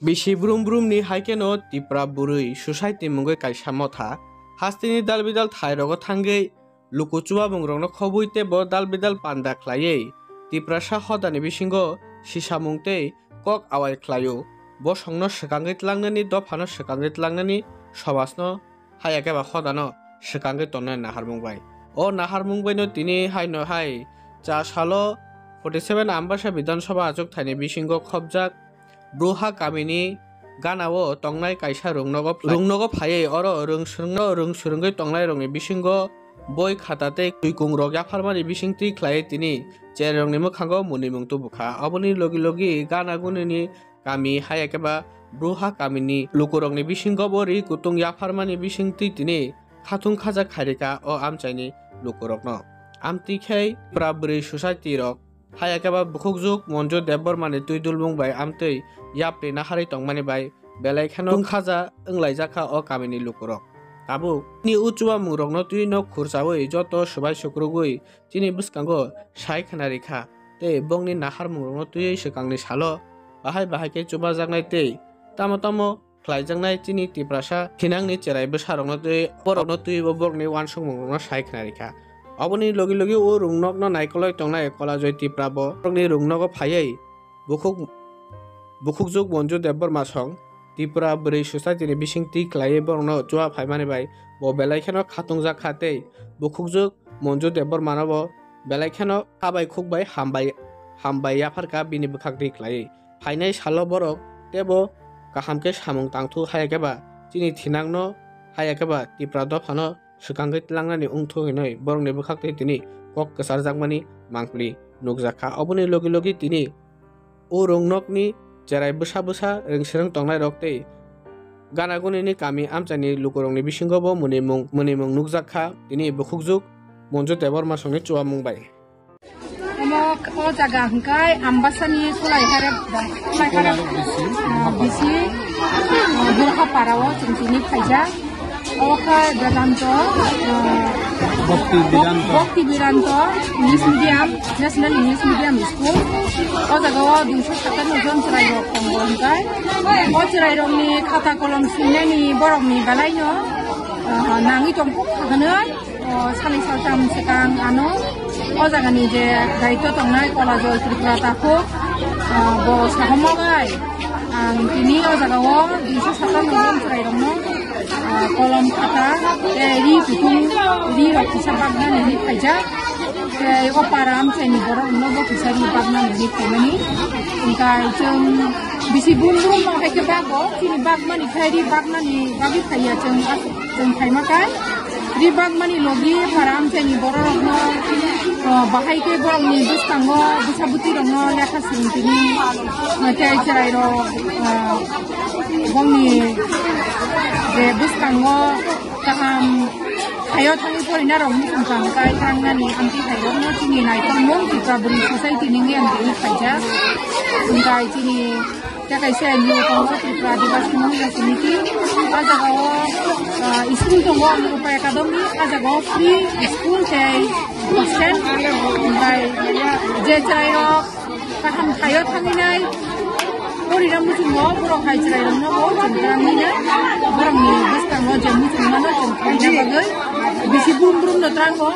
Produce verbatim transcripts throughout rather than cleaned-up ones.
Bisi brum brum ni hai kheno Tipra Bwrwi Society mungwi kaisa motha hasteni dal bidal thai rogo thangwi luku chubamungrokno khobwi tei bo dal bidal panda khlaiwi Tiprasa hodani bisingo sisamung tei kok awai khlaio. Bosongno swkangwi tlangnani, dophano swkangwi tlangnani, somajno haya khe ba hodano swkangwi tongnai naharmung bai. O naharmung baino tini haino hai cha salo forty seven Ambasa Bidhan Sabha achuk thaini bisingo khobjak Bruha kamini ganao tongnai kaisa rungnogo phlai-, rungnogo phaiwi oro rwng swrwngno rwng swrwngwi tongnairokni bisingo boi khata tei twikungrok yapharmani bisingtwi khlaiwi tini cherairokni mwkhango munimung tubukha. Oboni logi logi gana gunini kami haya khe ba Bruha kamini lukurokni bisingo bo ri kutung yapharmani bisingtwi tini khatung khaja khairika o amchaini lukurokno. Amtwi khe Tipra Bwrwi Society rok haya khe ba bukhukjuk Monju Debbarmani twi dulbung bai amtwi yapri naharwi tongmani bai belai kheno khatung khaja wnglaijak kha o kamini lukurok. Tabuk ni o chubamungrokno twi nok khurchawi joto swbai sukrugwi chini bwskango sai khna rikha tei bongni naharmungrokno twiwi swkangni salo bahai bahai khe chubajaknai tei tamo tamo khlaijaknai chini Tiprasa thinangni cherai bwsarokno twi borokno twibo borokni uansukmungrokno sai khna rikha. Oboni logi logi o rungnokno naikolwi tongnai Kolajoy Tipra bo borokni rungnogo phaiwi bukhuk bukhukjuk Monju Debbarma song Tipra Bwrwi Society ni bising twi khlaiwi borokno chuba phaimani bai bo belai kheno khatungjak kha tei bukhukjuk Monju Debbarmano bo belai kheno kha bai khuk bai hambai hambai yapharkha bini bwkhak twi khlaiwi. Phainai salo borok teibo kaham khe samung tangthu haya khe ba chini thinangno haya khe ba Tipra dophano swkangwi tlangnani wngthu hinwi borokni bwkhak twi tini kok kwcharjakmani mangpili nukjak kha. Oboni logi logi tini o rungnokni cherai bwsa bwsa rwng swrwng tongnairok tei gana gunini kami amchaini lukurokni bisingo bo mwnwimung mwnwimung nukjak kha tini bukhukjuk Monju Debbarma songni chuamung bai. Omo o jaga hwnkhe Ambasani Solaiharep da, Solaiharep, ah, bisi, ah, Burhapara o chwng tini phaijak. O khe Vedanta, ah, Bhakti Vedanta. Bhakti Vedanta English Medium, National English Medium School. O jaga o duiso satanno jon chwrairok tongo hwnkhe. O chwrairokni khata kolom swinani borokni belaino, ah, nangwi tongkuk hwnwi. O salni saltham swkang ano o jagani je daityo tongnai Kolajoy Tripura takhuk, ah, bo sahomo bai ang tini o jagao duiso satanno jon chwrairokno, ah, kolom khata tei ri kutung ri rok kisa baknani hinwi phaijak tei o para amchaini borokno bo kisa ri baknani hinwi phaimani. Hwnkhe chwng bisi brum brum no hai khe bago chini bakmani khai ri baknani bagwi phaiya chwng. Chwng phaima khe ri bakmani logi para amchaini bororokno, o, bahai khe borokni bwskango bwsa bwtwirokno lekha swrwng tini, o, tei chwrairok, o, bongni je bwskango kaham thaio thangwi porinarok muchung chang tai thangnani amtwi thairokno chini naikolmung Tripura Bwrwi Society ni nge amtwi phaijak. Hwnkhe chini Tei kaisa N G O tongo, Tripura Adivasi Mahila Samiti. O jagao, ah, school tongo, Anurupa Academy. O jagao free school tei hostel. Bai, je chwrairok kaham thaio thanginai, porina muchungo, borok hai chwrairokno bo chwng kwrwngwi nai. Borokni bwskango je muchungmano chwng khaina bagwi bisi brum brumno twrango,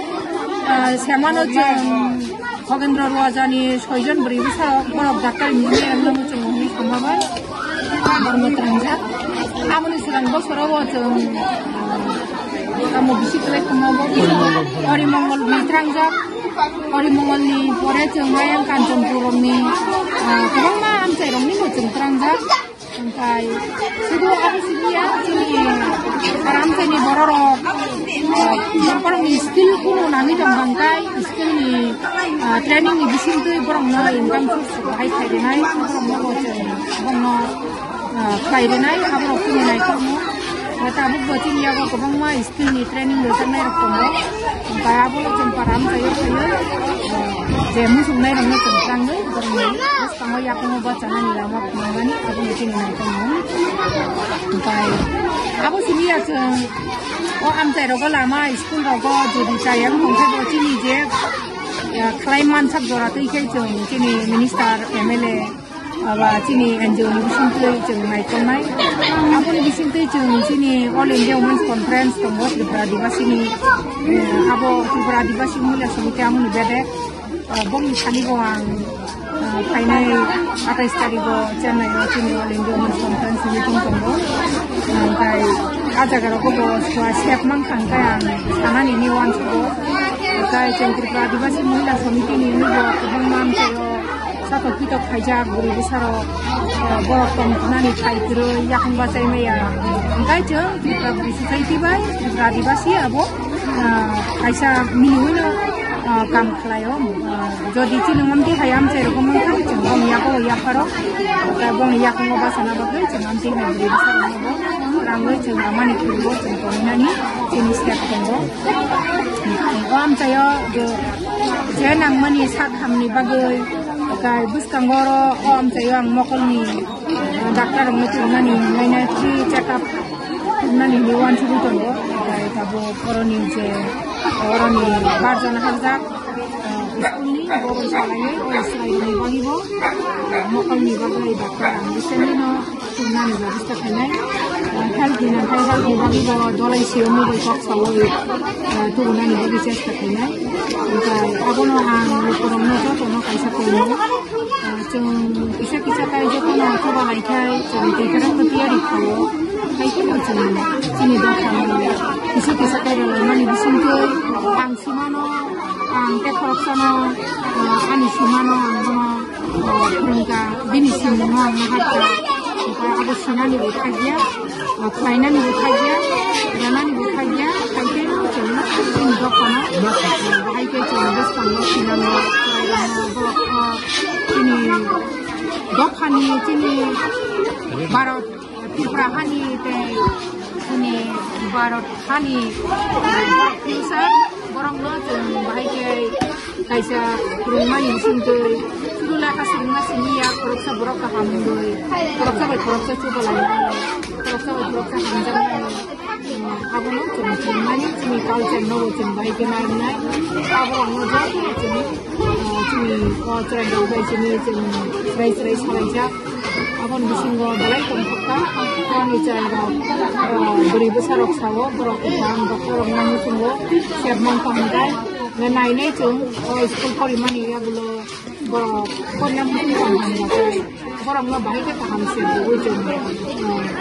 ah, semano chwng Khogendro Ruajani soijon bwrwi bwsarok borok doctor engineer wngna muchungo hwnwi sama bai. Borokno twrangjak. Aboni swkang bosorogo chwng tamo bisi kwlai khama bo Orimongol ni twrangjak. Orimongol ni pore chwng ayang Kanchanpur ni, ah, kwbangma amchai rokni bo chwng twrangjak. Hwnkhe sudu abo sidi ya chini para amchaini bororok, ah, borokni skill kunu nangwi tong bangkhe skill ni, ah, training ni bisingtwi borokno income source bahai khai rwnai, borokno bo chwng, borokno, ah, khlai rwnai, aborok chini naikokno. Tabuk bo chini yago kwbangma skill ni training rwjaknai rok tongo. Hwnkhe abono chwng para amchaio phaiwi, ah, je muchungnai rokno chwng twrangwi borokni bwskango yakungo bachanani lama phunukmani abono chini naikokmung. Hwnkhe abo simi ya chwng o amchai rogo lama school rogo jodi chayang tongkhe bo chini je, ah, khlai mansak jora twi khe chwng chini minister, M L A, Aba chini N G O ni bisingtwi chwng naikolnai. Aboni bisingtwi chwng chini All India Women's Conference tongo Tripura Adibasini, eh, abo Tripura Adibasi Mohila Samiti amoni bedek. Ah, bongni saligo ang, ah, phainai atais tarigo Chennai o chini All India Women's Conference meeting tongo. Ah, hingkai ah jaga rogo bo sua sep mankha hingkai ang sanani ni uansugo. Hingkai chwng Tripura Adibasi Mohila Samiti ni bo kwbangma amchaio satok pitok khaijak bwrwi bwsarok, ah, borok tongthoknani phai kwrwi yakung bachai maya. Hingkai chwng Tripura Bwrwi Society bai Tripura Adibasi abo, ah, kaisa mini uino, ah, kam khlaio. Ah, jodi chini amtwi hai amchai rok wngkha, chwng bongni yago yapharo, tei bongni yakungo bachana bagwi chwng amtwi hai bwrwi bwsarokno bo rangwi chwng amani khwlwio chwng tongmani chini step tongo. O amchaio je, je nangmani sak hamni bagwi, tei bwskango oro o amchaio ang mokolni, ah, doctor rokno tubunani hinwi free check up tubunani hinwi uansugwi tongo. Tei tabuk oroni je, oroni barjana hakjak, ah, school ni borok salaiwi o chwrairokni bagwi bo, ah, mokolni bagwi doctor ang recently no tubunani bebosta khainai. Ah, health ni nangkha, health ni bagwi bo dolai sio mobile kok sawi, ah, tubunani bagwi chesta khainai. Omohai abono ang lukurokno jotono kaisa koi mano. Ah, chwng kisa kisa kai jotono chuba laikhai, chwng tei kwrwngno tiyari khaio. Hai kheno chwng chini dophano kisa kisa kai rwlaimani bisingtwi ang simano, ang tei khoroksano, ah, ani simano ang bono, ah, phwrwngkha, bini simungno ang naharkha. Omohai abo sinani bo thakya, ah, khlainani bo thakya, rwnani bo thakya, hai kheno chwng chini dophano, ah, bahai khe chwng bwskango sinano, ah, borok, ah, chini dophani chini Bharat, Tripura hani tei chini Bharat hani, eh, future borokno chwng bahai khe kaisa phwrwngmani bisingtwi sudu lekha swrwngna simi ya, khoroksa borok kaham wngwi, khoroksa bai khoroksa chubalai mano, khoroksa bai khoroksa hamjakmano. Abono chwng chwng mani chini culture no bo chwng bai khe nai nai. Abo ang no joto chwng, ah, chini, ah, chwrai rok bai chini chwng chwrai chwrai salaijak. Aboni bisingo belai tongthokta. Ani chwrai rok, ah, bwrwi bwsa rok sao borok kwthang doctor rok nang muchungo sep mankha hwnkhai nai nai chwng o school porimani yagulo. Borok konna muchung tong hamjaknai. Borokno bahai khe kaham se bugui chwng.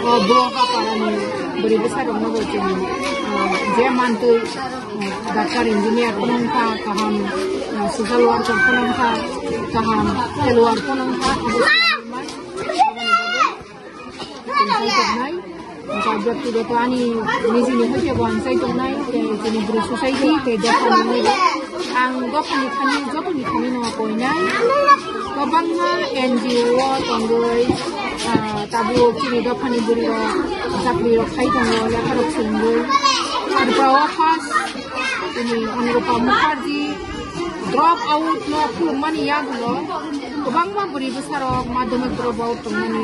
O bo haparani bwrwi bwsarokno bo chwng, je mantwi, doctor, engineer phano wngkha, kaham social worker phano wngkha, kaham health worker phano wngkha, abo se wngkha. Tei chai tongnai, jat jat twibo to ani nijini hai khe bo ang chai tongnai, tei chini bwrwi society, tei dophani ang dophani thani, jotoni thani no koinai. Kwbangma N G O o tongwi, ah, tabuk chini dophani bwrwi rok chakri rok khai tongo, lekha rok swrwngwi. Tripura o first, chini Anurupa Mukherjee drop out no khulumani yagulo. Kwbangma bwrwi bwsarok madhyamik drop out tongmani,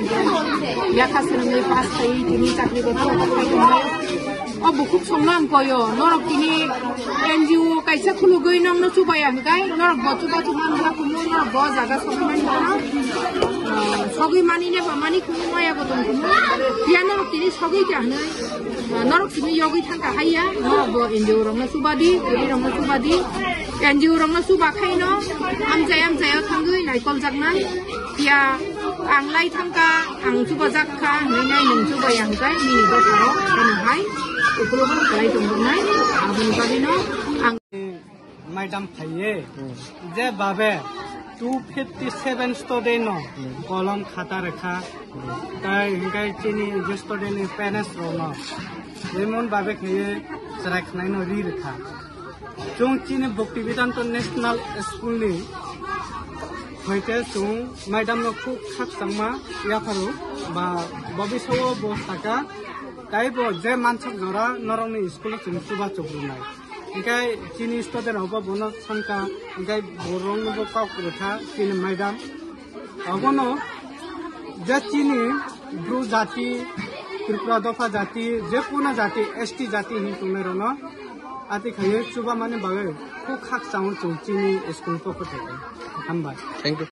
lekha swrwngwi pass khaiwi tini chakri bo thangwi tongmani. O bukhuk songno ang koyo, norok tini N G O kaisa khulugwi nongno chubaya hwnkhe, norok bo chuba chuba wngkha kumu, norok bo jaga sogwi mani tongkha. Ah, sogwi mani ne ba mani kumu maya bo tong kumu. Phiya norok tini sogwi kha hwnwi, ah, norok tini yogwi thangkha haiya, norok bo N G O rokno chubadi, bwrwi rokno chubadi. N G O rokno chuba khaino amchai amchaio thangwi naikoljaknai. Phiya ang lai thangkha, ang chubajak kha hwnwi nai nwng chubaya hwnkhe nini dophao bono hai ukulukno kwlai tongjaknai. Aboni bagwino ang Madam phaiye, je babe two fifty seven student no kolom khata rekha, tai hwnkhe chini je student ni parents rokno lemon babe khaiye chwrai khnaino ri rekha. Chwng chini Bhaktivedanta National School ni hoite chwng madam no khub khakchangma yapharo ba bobisao bo saka taibo je mansuk jora norokni school o chwng chuba chukrunai. Hingke chini student rok bo bono sanka, hingke borok no bo kok rwkha chini madam. Abono je chini Bru jati, Tripura dopha jati, je kuno jati, S T jati hin tongnai rokno ati khaiye chuba mani bagwi khub khakchangma chwng chini school pokho thai. Hambai. Thank you.